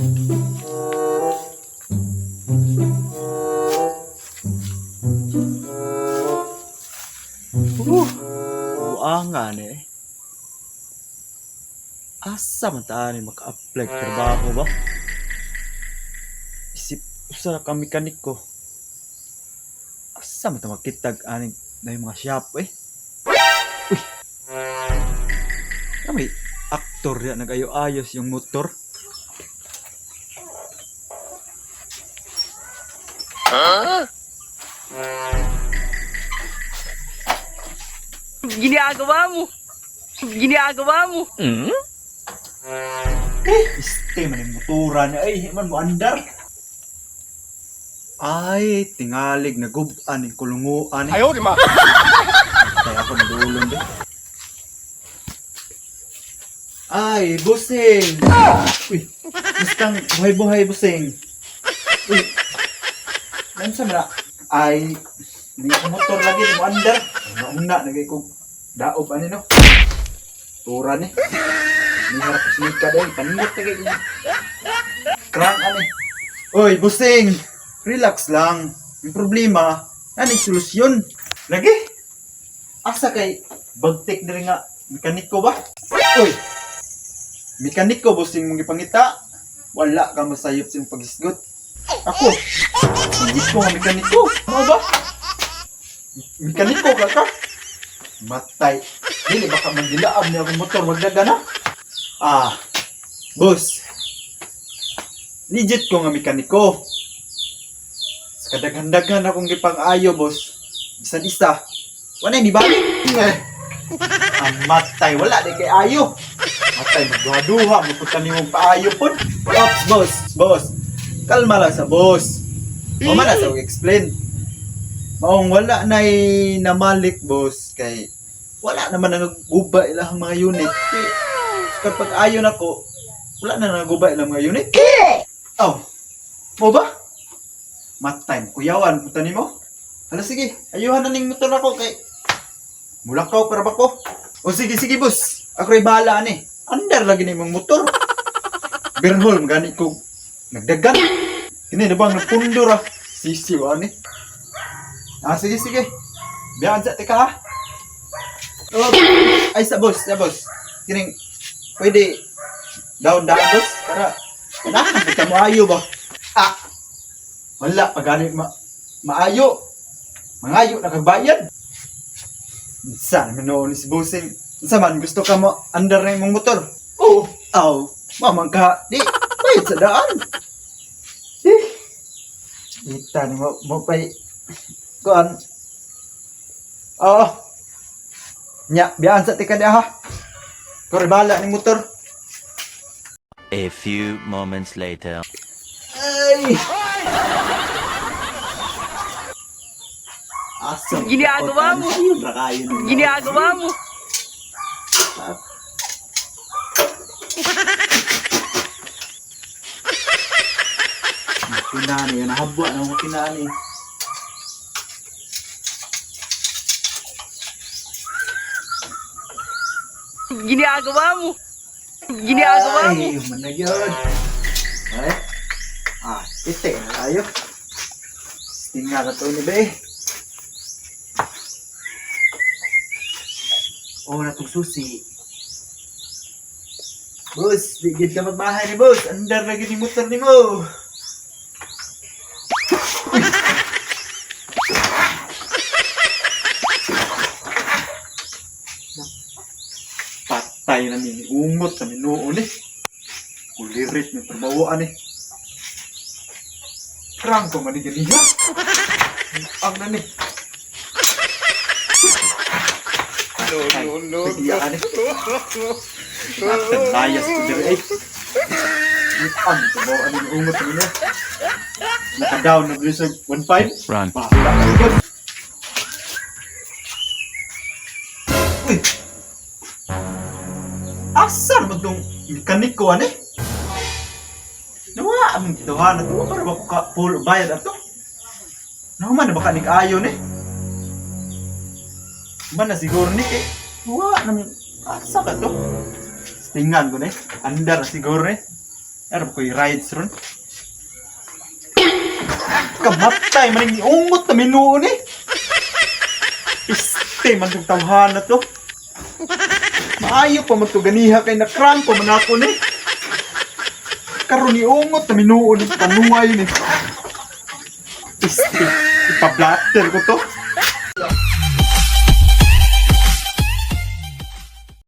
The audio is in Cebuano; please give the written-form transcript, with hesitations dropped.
Buanga ni eh. Asa man ta ni maka-apply trabaho ba? Isip usa ka mekaniko. Asa man ta makitag ani na yung mga shop eh. Uy. Na may aktor ya nag-ayo-ayos yung motor. Ginagawa mo. Ginagawa mo. Este man yung motora niya ay, man mo andar. Ay, tingalig na guban yung kulunguan eh. Ayaw, di ma. Kaya ako nagulong din. Ay, busing! Uy, bustang buhay-buhay, busing. Uy, nansa man na? Ay, hindi ako motor lagi, mo andar. Una, nagay ko daob ani no. Tura ni. Ni harap ko sinika dahil, paningit na kayo. Crank ani. Uy, busing! Relax lang. Yung problema, ano yung solusyon? Lagi! Asa kay bagtik diri nga mekaniko ba? Uy. Mekaniko busing mong gipangita. Wala ka masayop sa imong paghisgot. Ako. Hindi ko nga mekaniko. Ano ba? Mekaniko ka ka? Matay. Dili baka magilaab niya akong motor magdaga na. Ah. Boss. Legit ko nga mekaniko. Sa kadaghan-daghan akong gipang-ayo, boss. Bisan isa, wala ni balik. Ang matay, wala di kay ayo. Matay, magduha-duha, mapunta ni mong paayo po. Ops, boss, boss. Kalma lang sa boss. O man na sa explain. Maong wala na namalik, boss, kay wala naman nang guba ilang mga unit. Kay, kapag ayo nako, wala na naguba ilang mga unit. Oh, mo ba? Matay, kuyawan, punta nimo. Hala sige, ayuhan na ning motor ako kay mulakaw para ba ko? O sige, sige boss. Ako ray bahala ani. Andar lagi ni imong motor. Bernhol magani ko nagdagan. Kini na bang nagpundo ra. Sisiw ani. Ah, sige, sige. Biyaan sa tika ha. Oh, ay sa boss, sa boss. Kining pwede down down boss para kailangan kita mo ayo ba? Ah. Wala pa gani ma maayo. Mangayo na kagbayad. Unsa naman noon si Busing? Unsa man gusto ka mo andar na imong motor? Oo, aw, mamang ka. Di, bayad sa daan. Eh, kita ni mo, mo pa'y, kuan. Oo. Nya, biyaan sa tika diha ha. Kore bala ni motor. A few moments later. Ay! Asa? Ginagawa mo. Ayun ra kayo ninyo. Ginagawa mo. Kinani, nahabwa na mo kinani. Ginagawa mo. Ginagawa mo. Ay, man na yun. Ay. Ah, ite na tayo. Tinga na to ni be. Oh, natong susi. Boss, di gid ka magbahay ni boss. Andar na gid yung motor ni mo. Patay na ni ungot sa minuon eh. Kulirit ng trabahoan eh. Krangko man ni ganiha. Ang nani. No, no, no, Pagiyaan eh. Layas ko diri eh. Ang trabahoan ni ungot sa minuon. Naka-down na diri sa 1.5. Run. Bahala ka yun. Uy! Asa naman tong mekaniko ani? Nawa ang gituhan na to. Para ba ko ka full bayad ato? Nawa man na baka nag-ayon eh. Man na siguro ni eh. Nawa naman. Asa ka to? Tingan ko na eh. Andar na siguro eh. Ara ko rides ron. Kamatay man ni ungot na minuon eh. Piste man tong tawhan na to. Maayo pa man to ganiha kay nakran pa man ako ni. Karon ni ungot na minuon ni panuay ni. Piste, ipablatter ko to.